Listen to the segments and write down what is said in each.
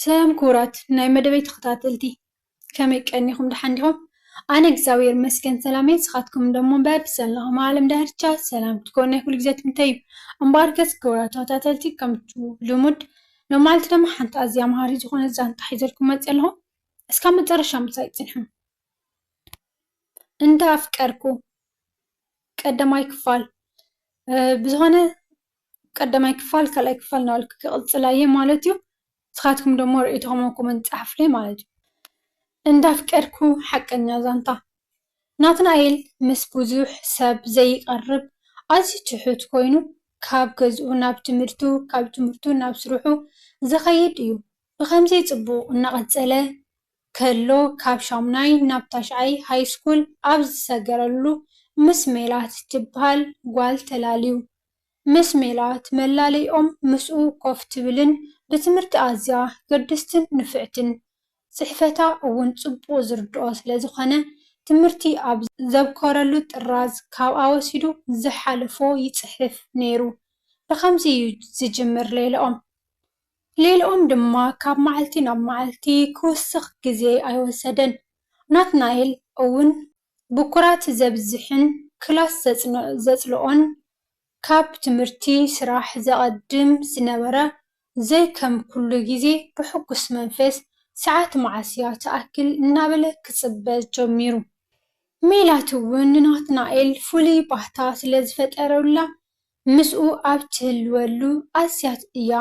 ሰላም ክቡራት ናይ መደበይ ተኸታተልቲ፣ ከመይ ቀኒኹም? ደሓን ዲኹም? ኣነ እግዚኣብሔር ይመስገን ሰላም እየ። ንስኻትኩም ደሞ በብዘለኹም ዓለም ዳርቻ ሰላም ክትኮኑ ናይ ኩሉ ግዜ ትምኒተይ እዩ። እምበኣርከስ ክቡራት ተኸታተልቲ፣ ከምቱ ልሙድ ሎማዓልቲ ድማ ሓንቲ ኣዝያ መሃሪት ዝኾነት ዛንታ ሒዘልኩም መፅየ ኣለኹ። እስካብ መጨረሻ ምሳይ ፅንሑ። እንዳ ኣፍቀርኩ ቀዳማይ ክፋል፣ እ፣ ብዝኾነ ቀዳማይ ክፋል ካልኣይ ክፋል እናበልኩ ክቕፅላ እየ ማለት እዩ። ንስኻትኩም ደሞ ርእይቶኹም ኣብ ኮመንት ጸሓፉለይ ማለት እዩ። እንዳፍቀርኩ ሓቀኛ ዛንታ። ናትናኤል ምስ ብዙሕ ሰብ ዘይቀርብ፣ ኣዝዩ ትሑት ኮይኑ፣ ካብ ገዝኡ ናብ ትምህርቱ፣ ካብ ትምህርቱ ናብ ስርሑ ዝኸይድ እዩ። ብኸምዚ ጽቡቕ እናቐጸለ ከሎ፣ ካብ ሻሙናይ ናብ ታሽዓይ ሃይስኩል ኣብ ዝሰገረሉ፣ ምስ ሜላት ትበሃል ጓል ተላልዩ። ምስ ሜላት መላለይኦም ምስኡ ኮፍ ትብልን ብትምህርቲ ኣዝያ ግድስትን ንፍዕትን፣ ጽሕፈታ እውን ጽቡቕ ዝርድኦ ስለ ዝኾነ፣ ትምህርቲ ኣብ ዘብኮረሉ ጥራዝ ካብኣ ወሲዱ ዝሓለፎ ይጽሕፍ ነይሩ። ብኸምዚ እዩ ዝጅምር ሌላኦም። ሌላኦም ድማ ካብ መዓልቲ ናብ መዓልቲ ክውስኽ ግዜ ኣይወሰደን። ናትናኤል እውን ብኩራት ዘብዝሕን ክላስ ዘጽን-፣ ዘጽልኦን ካብ ትምህርቲ ስራሕ ዘቐድም ዝነበረ፣ ዘይከም ኩሉ ግዜ ብሕጉስ መንፈስ ሰዓት መዓስ እያ ትኣክል እናበለ ክጽበ ጀሚሩ። ሜላት እውን ንናትናኤል ፍሉይ ባህታ ስለ ዝፈጠረላ፣ ምስኡ ኣብ ትህልወሉ ኣዝያ እያ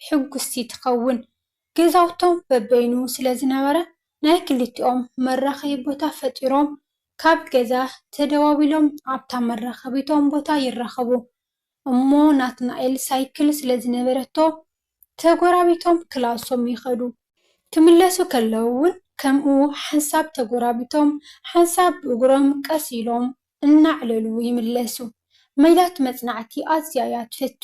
ሕጉስቲ ትኸውን። ገዛውቶም በበይኑ ስለ ዝነበረ፣ ናይ ክልቲኦም መራኸቢ ቦታ ፈጢሮም፣ ካብ ገዛ ተደዋዊሎም ኣብታ መራኸቢቶም ቦታ ይራኸቡ። እሞ ናትናኤል ሳይክል ስለ ዝነበረቶ፣ ተጎራቢቶም ክላሶም ይኸዱ። ክምለሱ ከለዉ እውን ከምኡ ሓንሳብ ተጎራቢቶም፣ ሓንሳብ ብእግሮም ቀስ ኢሎም እናዕለሉ ይምለሱ። ሜላት መጽናዕቲ ኣዝያ እያ ትፈቱ።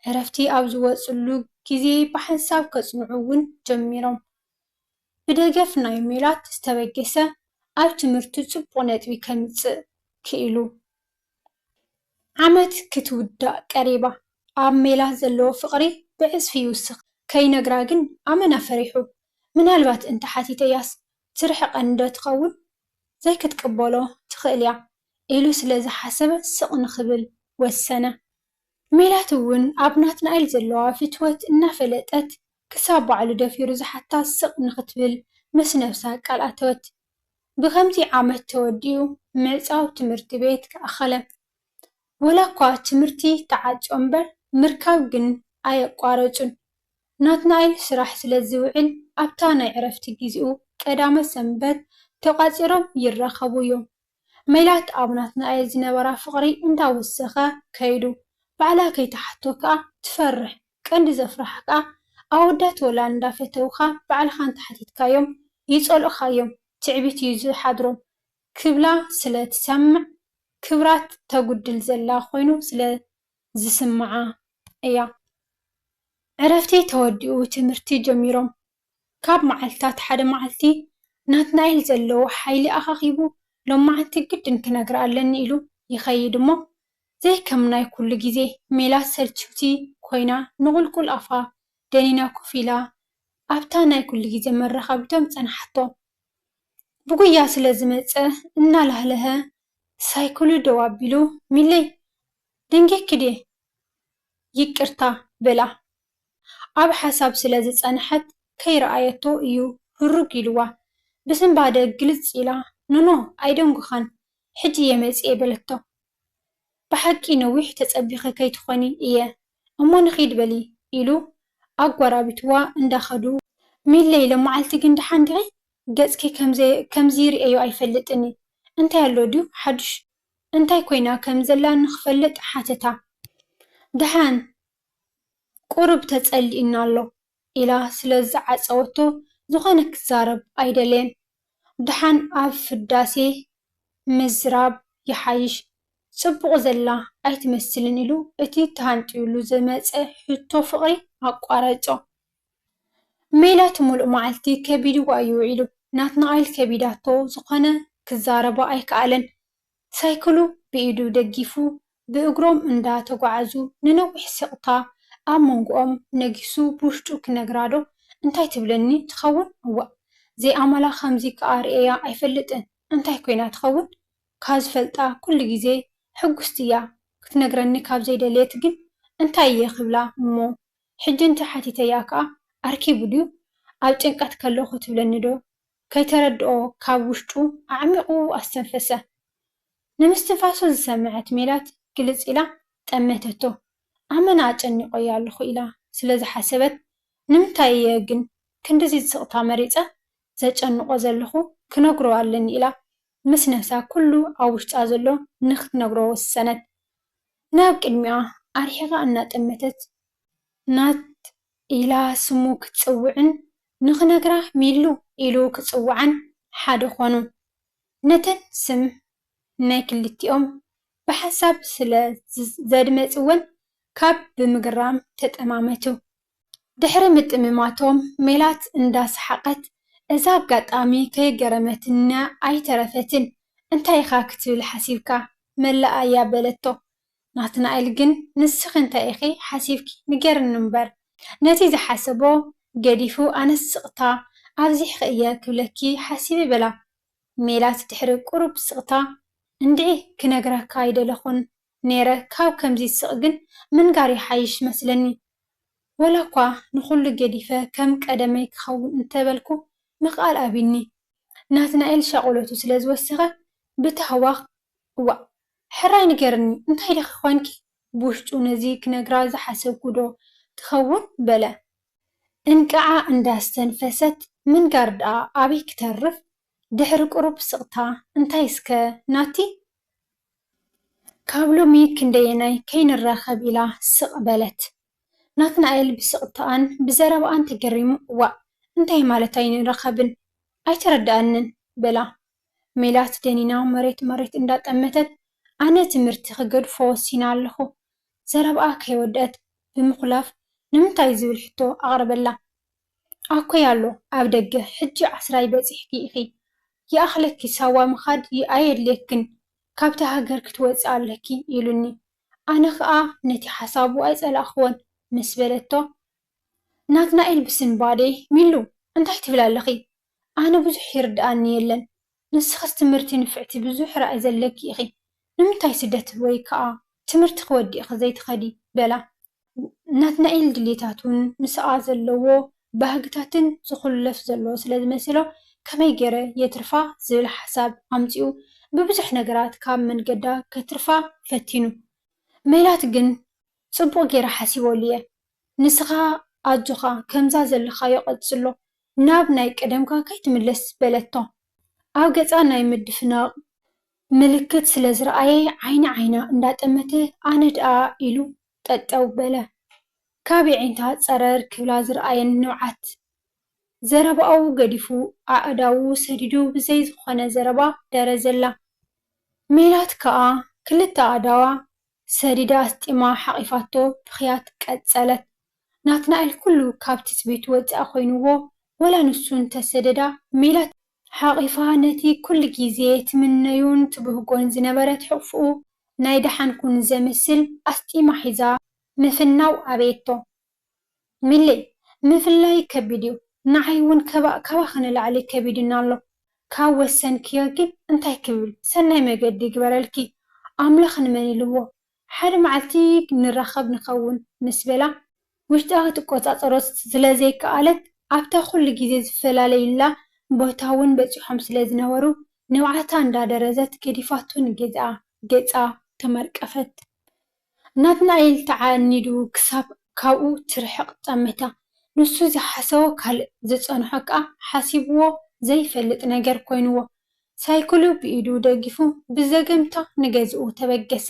ዕረፍቲ ኣብ ዝወጽሉ ግዜ ብሓንሳብ ከጽንዑ እውን ጀሚሮም። ብደገፍ ናይ ሜላት ዝተበገሰ፣ ኣብ ትምህርቱ ጽቡቕ ነጥቢ ከምጽእ ክኢሉ። ዓመት ክትውዳእ ቀሪባ። ኣብ ሜላት ዘለዎ ፍቕሪ ብዕጽፊ ይውስኽ። ከይነግራ ግን ኣመና ፈሪሑ። ምናልባት እንተ ሓቲተያስ ትርሕቐኒ ዶ ትኸውን? ዘይክትቅበሎ ትኽእል እያ ኢሉ ስለ ዝሓሰበ ስቕ ንኽብል ወሰነ። ሜላት እውን ኣብ ናትናኤል ዘለዋ ፍትወት እናፈለጠት ክሳብ ባዕሉ ደፊሩ ዝሓታ ስቕ ንኽትብል ምስ ነብሳ ቃል ኣተወት። ብኸምዚ ዓመት ተወዲኡ ምዕጻው ትምህርቲ ቤት ኣኸለ። ወላ እኳ ትምህርቲ ተዓጽዮ እምበር ምርካብ ግን ኣየቋረጹን። ናትናኤል ስራሕ ስለ ዝውዕል ኣብታ ናይ ዕረፍቲ ግዜኡ ቀዳመ ሰንበት ተቋጺሮም ይራኸቡ እዮም። ሜላት ኣብ ናትናኤል ዝነበራ ፍቕሪ እንዳወሰኸ ከይዱ። ባዕላ ከይትሓቶ ከኣ ትፈርሕ። ቀንዲ ዘፍርሓ ከኣ ኣወዳት ወላ እንዳፈተውኻ ባዕልኻ እንተሓቲትካዮም ይጸልኡኻ እዮም። ትዕቢት እዩ ዝሓድሮም ክብላ ስለ ትሰምዕ ክብራ ተጉድል ዘላ ኮይኑ ስለ ዝስምዓ እያ። ዕረፍቲ ተወዲኡ ትምህርቲ ጀሚሮም። ካብ መዓልታት ሓደ መዓልቲ ናትናኤል ዘለዎ ሓይሊ ኣኻኺቡ፣ ሎማዓንቲ ግድን ክነግራ ኣለኒ ኢሉ ይኸይድ እሞ፣ ዘይከም ናይ ኩሉ ግዜ ሜላት ሰልችውቲ ኮይና ንቑልቁል ኣፋ ደኒና ኮፍ ኢላ ኣብታ ናይ ኩሉ ግዜ መራኸቢቶም ጸንሓቶ። ብጉያ ስለ ዝመጸ እናላህለሀ ሳይክሉ ደው ኣቢሉ፣ ሚለይ ደንጊየኪ ድየ? ይቅርታ በላ። ኣብ ሓሳብ ስለ ዝጸንሐት ከይረኣየቶ እዩ ህሩግ ኢልዋ። ብስንባደ ግልጽ ኢላ፣ ኖኖ ኣይደንጎኻን፣ ሕጂ እየ መጺኤ በለቶ። ብሓቂ ነዊሕ ተጸቢኺ ከይትኾኒ እየ እሞ ንኺድ በሊ ኢሉ ኣጓራቢትዋ እንዳኸዱ፣ ሚለይ ሎመዓልቲ ግን ደሓን ዲኺ? ገጽኪ ከምዚ ርእየዮ ኣይፈልጥን እየ። እንታይ ኣሎ ድዩ ሓዱሽ? እንታይ ኮይና ከም ዘላ ንኽፈልጥ ሓተታ። ደሓን ቁሩብ ተጸሊኡኒ ኣሎ ኢላ ስለ ዝዓጸወቶ ዝኾነ ክዛረብ ኣይደለየን። ደሓን ኣብ ፍዳሴ ምዝራብ ይሓይሽ፣ ጽቡቕ ዘላ ኣይትመስልን ኢሉ እቲ ተሃንጥዩሉ ዝመጸ ሕቶ ፍቕሪ ኣቋረጾ። ሜላት ምሉእ መዓልቲ ከቢድዋ እዩ ውዒሉ። ናትናኤል ከቢዳቶ ዝኾነ ክዛረባ ኣይከኣለን። ሳይክሉ ብኢዱ ደጊፉ ብእግሮም እንዳ ተጓዓዙ ንነዊሕ ስቕታ ኣብ መንጎኦም ነጊሱ ብውሽጡ ክነግራዶ እንታይ ትብለኒ ትኸውን? እዋእ፣ ዘይኣመላ ከምዚ ከኣ ርእየያ ኣይፈልጥን። እንታይ ኮይና ትኸውን? ካብ ዝፈልጣ ኩሉ ግዜ ሕጉስቲ እያ። ክትነግረኒ ካብ ዘይደለየት ግን እንታይ እየ ክብላ እሞ? ሕጂ እንተ ሓቲተያ ከኣ ኣርኪቡ ድዩ? ኣብ ጭንቀት ከለኹ ትብለኒ ዶ? ከይተረድኦ ካብ ውሽጡ ኣዕሚቑ ኣስተንፈሰ። ንምስትንፋሱ ዝሰምዐት ሜላት ግልጽ ኢላ ጠመተቶ። ኣመና ኣጨኒቐያ ኣለኹ ኢላ ስለ ዝሓሰበት፣ ንምንታይ እየ ግን ክንድዚ ስቕታ መሪጸ ዘጨንቖ ዘለኹ? ክነግሮ ኣለኒ ኢላ ምስ ነብሳ ኩሉ ኣብ ውሽጣ ዘሎ ንኽትነግሮ ወሰነት። ናብ ቅድሚኣ ኣርሒቓ እናጠመተት ናት ኢላ ስሙ ክትጽውዕን ንኽነግራ ሚሉ ኢሉ ክጽውዓን ሓደ ኾኑ። ነተን ስም ናይ ክልቲኦም ብሓንሳብ ስለ ዝ-፣ ዘድመጽወን ካብ ብምግራም ተጠማመቱ። ድሕሪ ምጥምማቶም ሜላት እንዳሰሓቐት፣ እዛ ኣጋጣሚ ከይገረመትና ኣይተረፈትን። እንታይ ኢኻ ክትብል ሓሲብካ? መላእ እያ በለቶ። ናትናኤል ግን፣ ንስኺ እንታይ ኢኺ ሓሲብኪ? ንገርኒ እምበር። ነቲ ዝሓሰቦ ገዲፉ፣ ኣነስ ስቕታ ኣብዚሕኺ እየ ክብለኪ ሓሲበ በላ። ሜላት ድሕሪ ቁሩብ ስቕታ፣ እንድዒ ክነግረካ ኣይደለኹን ነይረ፣ ካብ ከምዚ ዝስቕ ግን ምንጋር ይሓይሽ መስለኒ። ወላ እኳ ንኹሉ ገዲፈ ከም ቀደመይ ክኸውን እንተበልኩ ምኽኣል ኣቢኒ። ናትናኤል ሻቕሎቱ ስለ ዝወሰኸ ብታህዋኽ፣ እዋእ፣ ሕራይ ንገርኒ፣ እንታይ ዲኺ ኾንኪ? ብውሽጡ ነዚ ክነግራ ዝሓሰብኩ ዶ ትኸውን? በለ። እንቅዓ እንዳስተንፈሰት፣ ምንጋር ደኣ ኣበይ ክተርፍ? ድሕሪ ቁሩብ ስቕታ፣ እንታይ እስከ ናቲ? ካብ ሎሚ ክንደየናይ ከይንራኸብ ኢላ ስቕ በለት። ናትናኤል ብስቕታኣን ብዘረባኣን ተገሪሙ፣ እዋእ፣ እንታይ ማለት ኣይንራኸብን? ኣይተረድኣንን፣ በላ። ሜላት ደኒና መሬት መሬት እንዳጠመተት፣ ኣነ ትምህርቲ ክገድፎ ወሲነ ኣለኹ። ዘረባኣ ከይወደአት ብምኹላፍ፣ ንምንታይ ዝብል ሕቶ ኣቕረበላ። ኣኮይ ኣሎ ኣብ ደገ፣ ሕጂ ዓስራይ በጺሕኪ ኢኺ። ይኣኽለኪ ሳዋ ምኻድ ይ-፣ ኣየድልየክን፣ ካብታ ሃገር ክትወጺ ኣለኪ ኢሉኒ። ኣነ ኸኣ ነቲ ሓሳቡ ኣይጸላእክዎን ምስ በለቶ፣ ናትናኤል ብስንባዴ፣ ሚሉ፣ እንታይ ትብሊ ኣለኺ? ኣነ ብዙሕ ይርድኣኒ የለን። ንስኽስ ትምህርቲ ንፍዕቲ ብዙሕ ራእይ ዘለኪ ኢኺ። ንምንታይ ስደት ወይ ከኣ ትምህርትኺ ወዲእኺ ዘይትኸዲ? በላ። ናትናኤል ድሌታቱን ምስኣ ዘለዎ ባህግታትን ዝኹለፍ ዘሎ ስለ ዝመሰሎ፣ ከመይ ገይረ የትርፋ ዝብል ሓሳብ ኣምጺኡ ብብዙሕ ነገራት ካብ መንገዳ ከትርፋ ፈቲኑ። ሜላት ግን፣ ጽቡቕ ገይረ ሓሲበሉ እየ። ንስኻ ኣጆኻ፣ ከምዛ ዘለኻዮ ቀጽሎ፣ ናብ ናይ ቀደምካ ከይትምለስ በለቶ። ኣብ ገጻ ናይ ምድፍናቕ ምልክት ስለ ዝረኣየ ዓይኒ ዓይና እንዳጠመተ፣ ኣነ ደኣ ኢሉ ጠጠው በለ። ካብ የዒንታ ጸረር ክብላ ዝረኣየን ንብዓት ዘረባኡ ገዲፉ ኣእዳዉ ሰዲዱ ብዘይ ዝኾነ ዘረባ ደረዘላ። ሜላት ከኣ ክልተ ኣእዳዋ ሰዲዳ ኣስጢማ ሓቒፋቶ ብኽያት ቀጸለት። ናትናኤል ኩሉ ካብ ትጽቢቱ ወጻኢ ኮይንዎ፣ ወላ ንሱ እንተሰደዳ፣ ሜላት ሓቒፋ ነቲ ኩሉ ግዜ ትምነዩን ትብህጎን ዝነበረት ሕቕፍኡ ናይ ደሓን ኩን ዘምስል ኣስጢማ ሒዛ ምፍናው ኣበየቶ። ሚሊ፣ ምፍላይ ከቢድ እዩ። ንዓይ እውን ከባ-፣ ካባኺ ንላዕሊ ከቢድና ኣሎ። ካብ ወሰንክዮ ግን እንታይ ክብል? ሰናይ መገዲ ይግበረልኪ። ኣምላኽ ንመን ኢልዎ? ሓደ መዓልቲ ንራኸብ ንኸውን ምስ በላ፣ ውሽጣ ክትቆጻጸሮ ስለ ዘይከኣለት፣ ኣብታ ኩሉ ግዜ ዝፈላለዩላ ቦታ እውን በጺሖም ስለ ዝነበሩ፣ ንብዓታ እንዳደረዘት ገዲፋቶ ንገዝኣ ገጻ ተመርቀፈት። ናትናኤል ተዓኒዱ ክሳብ ካብኡ ትርሕቕ ጠመታ። ንሱ ዝሓሰቦ ካልእ፣ ዝጸንሖ ከኣ ሓሲብዎ ዘይፈልጥ ነገር ኮይንዎ። ሳይክሉ ብኢዱ ደጊፉ ብዘገምታ ንገዝኡ ተበገሰ።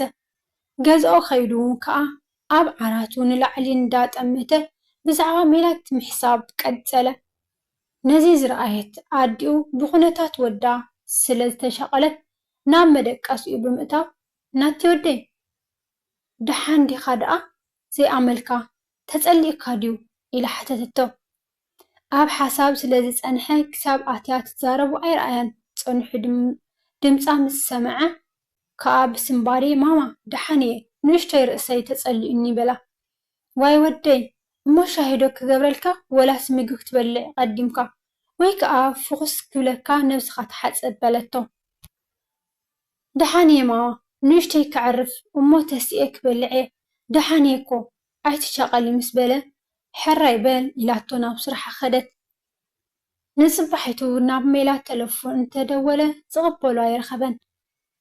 ገዝኦ ከይዱ ከኣ ኣብ ዓራቱ ንላዕሊ እንዳጠመተ ብዛዕባ ሜላት ምሕሳብ ቀጸለ። ነዚ ዝረኣየት ኣዲኡ ብኹነታት ወዳ ስለ ዝተሻቐለት ናብ መደቀሲኡ ብምእታው፣ ናቲ ወደይ፣ ደሓን ዲኻ ደኣ ዘይኣመልካ? ተጸሊእካ ድዩ? ኢላ ሓተተቶ። ኣብ ሓሳብ ስለ ዝጸንሐ ክሳብ ኣትያ ትዛረቦ ኣይረኣያን። ጸኒሑ ድም-፣ ድምጻ ምስ ሰምዐ ከኣ ብስንባዴ፣ ማማ፣ ደሓን እየ፣ ንእሽቶይ ርእሰይ ተጸሊኡኒ በላ። ዋይ ወደይ፣ እሞ ሻሂ ዶ ክገብረልካ ወላስ ምግቢ ክትበልዕ ቀዲምካ? ወይ ከኣ ፍኹስ ክብለካ ነብስኻ ተሓጸብ በለቶ። ደሓን እየ ማማ፣ ንእሽተይ ከዕርፍ እሞ ተሲኤ ክበልዕ እየ። ደሓን እየ እኮ ኣይትሻቐሊ ምስ በለ ሕራይ በል ኢላቶ ናብ ስርሓ ከደት። ንጽባሒቱ ናብ ሜላት ተለፎን እንተደወለ ዝቕበሎ ኣይረኸበን።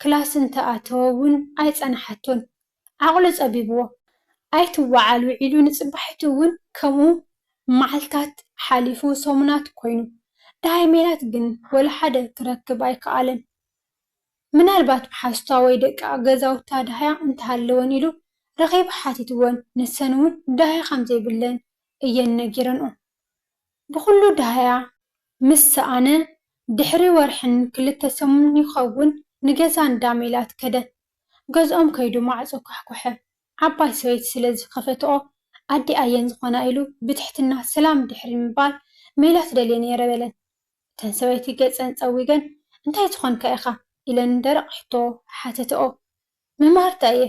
ክላስ እንተኣተወ እውን ኣይጸንሓቶን። ዓቕሉ ጸቢብዎ። ኣይትወዓል ውዒሉ ንጽባሒቱ እውን ከምኡ መዓልታት ሓሊፉ ሰሙናት ኮይኑ። ደሃይ ሜላት ግን ወላ ሓደ ክረክብ ኣይከኣለን። ምናልባት መሓዙታ ወይ ደቂ ገዛውታ ደሃያ እንተሃለወን ኢሉ ረኺቡ ሓቲትወን፣ ንሰን እውን ደሃያ ከም ዘይብለን እየን ነጊረንኦ። ብኹሉ ደሃያ ምስ ሰኣነ ድሕሪ ወርሕን ክልተ ሰሙን ይኸውን ንገዛ እንዳ ሜላት ከደ። ገዝኦም ከይዱ ማዕጾ ኳሕኮሐ። ዓባይ ሰበይቲ ስለ ዝኸፈትኦ ኣዲኣ እየን ዝኾና ኢሉ ብትሕትና ሰላም ድሕሪ ምባል ሜላት ደልየ ነይረ በለን። እተን ሰበይቲ ገጸን ጸዊገን እንታይ ዝኾንካ ኢኻ ኢለን ደረቕ ሕቶ ሓተትኦ። መማህርታ እየ፣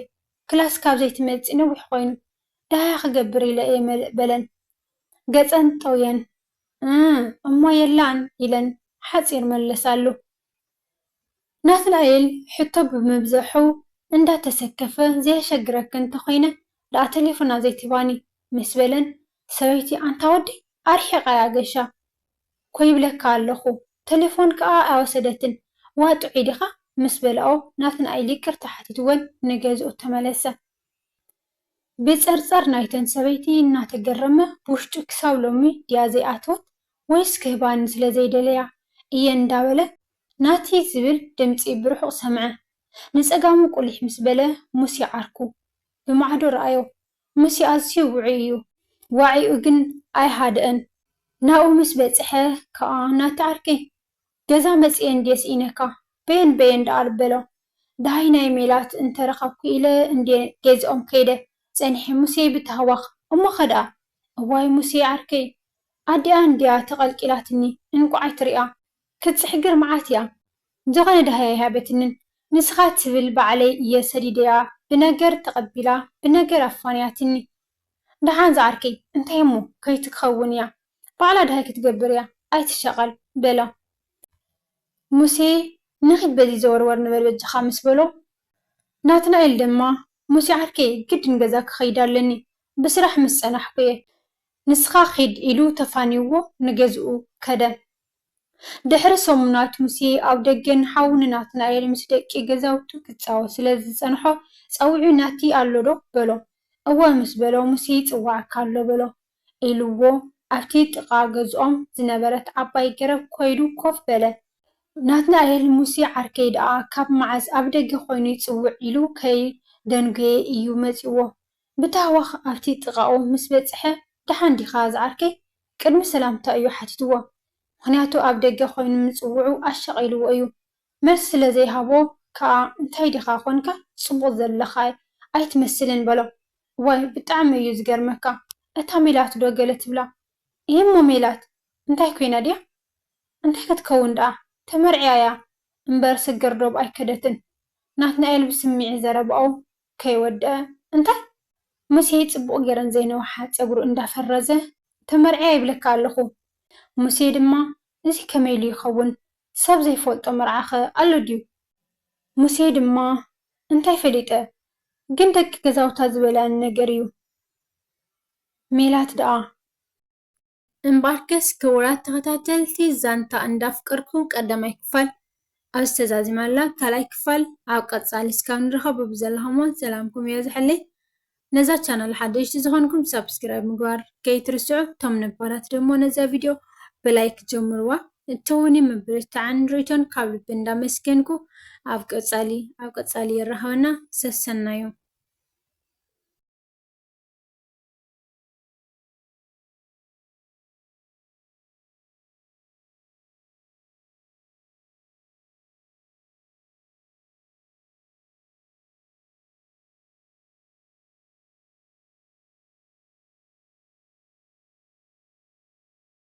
ክላስ ካብ ዘይትመጺ ነዊሕ ኮይኑ፣ ደሃያ ክገብር ኢለ እየ መ- በለን። ገጸን ጠውየን። እ፣ እሞ የላን ኢለን ሓጺር መለሳሉ። ናትናኤል ሕቶ ብምብዝሑ እንዳተሰከፈ ዘየሸግረኪ እንተኾይነ ደኣ ቴሌፎና ዘይትህባኒ ምስ በለን ሰበይቲ ኣንታ ወዲ ኣርሒቓያ ገሻ ኮይብለካ ኣለኹ ተሌፎን ከኣ ኣይወሰደትን ዋጥዑ ዲኻ ምስ በላኦ ናትናኤል ይቅርታ ሓቲትወን ንገዝኡ ተመለሰ። ብጸርጸር ናይተን ሰበይቲ እናተገረመ ብውሽጡ ክሳብ ሎሚ ድያ ዘይኣተወት ወይስ ክህባኒ ስለ ዘይደለያ እየ እንዳበለ ናቲ ዝብል ድምጺ ብርሑቕ ሰምዐ። ንጸጋሙ ቁሊሕ ምስ በለ ሙሴ ዓርኩ ብማዕዶ ረኣዮ። ሙሴ ኣዝዩ ውዑይ እዩ። ዋዒኡ ግን ኣይሃደኣን። ናብኡ ምስ በጽሐ ከኣ ናቲ ዓርከይ ገዛ መጺኤ እንድየ ስኢነካ በየን በየን ደኣ በሎ። ደሃይ ናይ ሜላት እንተረኸብኩ ኢለ እንድየ ገዝኦም ከይደ ጸኒሐ ሙሴ ብታህዋኽ እሞኸ ደኣ እዋይ ሙሴ ዓርከይ ኣዲኣ እንድያ ተቐልቂላትኒ እንቋዕ ኣይትሪኣ ክትጽሕግር መዓት እያ ዝኾነ ደሃይ ኣይሃበትንን ንስኻ ትብል ባዕለይ እየ ሰዲደያ ብነገር ተቐቢላ ብነገር ኣፋንያትኒ ደሓን ዝዓርከይ እንታይ እሞ ከይትኸውን እያ ባዕላ ደሃይ ክትገብር እያ ኣይትሻቐል በሎ። ሙሴ ንኺድ በዚ ዘወርወር ንበል በጃኻ ምስ በሎ ናትናኤል ድማ ሙሴ ዓርከይ ግድን ገዛ ክኸይድ ኣለኒ ብስራሕ ምስ ጸናሕኩ እየ ንስኻ ኺድ ኢሉ ተፋንይዎ ንገዝኡ ከደ። ድሕሪ ሰሙናት ሙሴ ኣብ ደገ ንሓዉ ንናትናኤል ምስ ደቂ ገዛውቱ ክጻወት ስለ ዝጸንሖ ጸዊዑ ናቲ ኣሎ ዶ በሎ። እወ ምስ በሎ ሙሴ ይጽውዓካ ኣሎ በሎ። ኢልዎ ኣብቲ ጥቓ ገዝኦም ዝነበረት ዓባይ ገረብ ኮይዱ ኮፍ በለ። ናትናኤል፣ ሙሴ ዓርከይ ደኣ ካብ መዓስ ኣብ ደገ ኮይኑ ይጽውዕ ኢሉ ከይደንጎየ እዩ መጺእዎ። ብታህዋኽ ኣብቲ ጥቓኡ ምስ በጽሐ፣ ደሓን ዲኻ ዝዓርከይ? ቅድሚ ሰላምታ እዩ ሓቲትዎ። ምኽንያቱ ኣብ ደገ ኮይኑ ምጽውዑ ኣሻቒልዎ እዩ። መልሲ ስለ ዘይሃቦ ከኣ እንታይ ዲኻ ኾንካ ጽቡቕ ዘለኻ ኣይትመስልን በሎ። ዋይ ብጣዕሚ እዩ ዝገርመካ እታ ሜላት ዶ ገለ ትብላ እሂ እሞ ሜላት እንታይ ኮይና ድያ እንታይ ክትከውን ደኣ ተመርዕያ እያ እምበር ስግር ዶብ ኣይከደትን ናትናኤል ብስምዒት ዘረባኡ ከይወደኣ እንታይ ሙሴ ጽቡቕ ገይረን ዘይነውሓ ጸጉሩ እንዳፈረዘ ተመርዕያ ይብለካ ኣለኹ ሙሴ ድማ እዚ ከመይ ኢሉ ይኸውን ሰብ ዘይፈልጦ መርዓኸ ኣሎ ድዩ? ሙሴ ድማ እንታይ ፈሊጠ ግን ደቂ ገዛውታ ዝበልያኒ ነገር እዩ። ሜላት ደኣ። እምበኣርከስ ክቡራት ተኸታተልቲ ዛንታ እንዳፍቅርኩ ቀዳማይ ክፋል ኣብዚ ተዛዚማ ኣላ። ካልኣይ ክፋል ኣብ ቀጻሊ እስካብ ንራኸብ በብዘለኹሞ ሰላምኩም የብዝሐለይ። ነዛ ቻናል ሓደሽቲ ዝኾንኩም ሳብስክራይብ ምግባር ከይትርስዑ፣ እቶም ነባራት ደሞ ነዛ ቪድዮ ብላይክ ጀምርዋ። እተውኒ ምብርትታዕን ርእይቶን ካብ ልቢ እንዳመስገንኩ ኣብ ቀጻሊ ኣብ ቀጻሊ የራኸበና። ሰሰናዩ።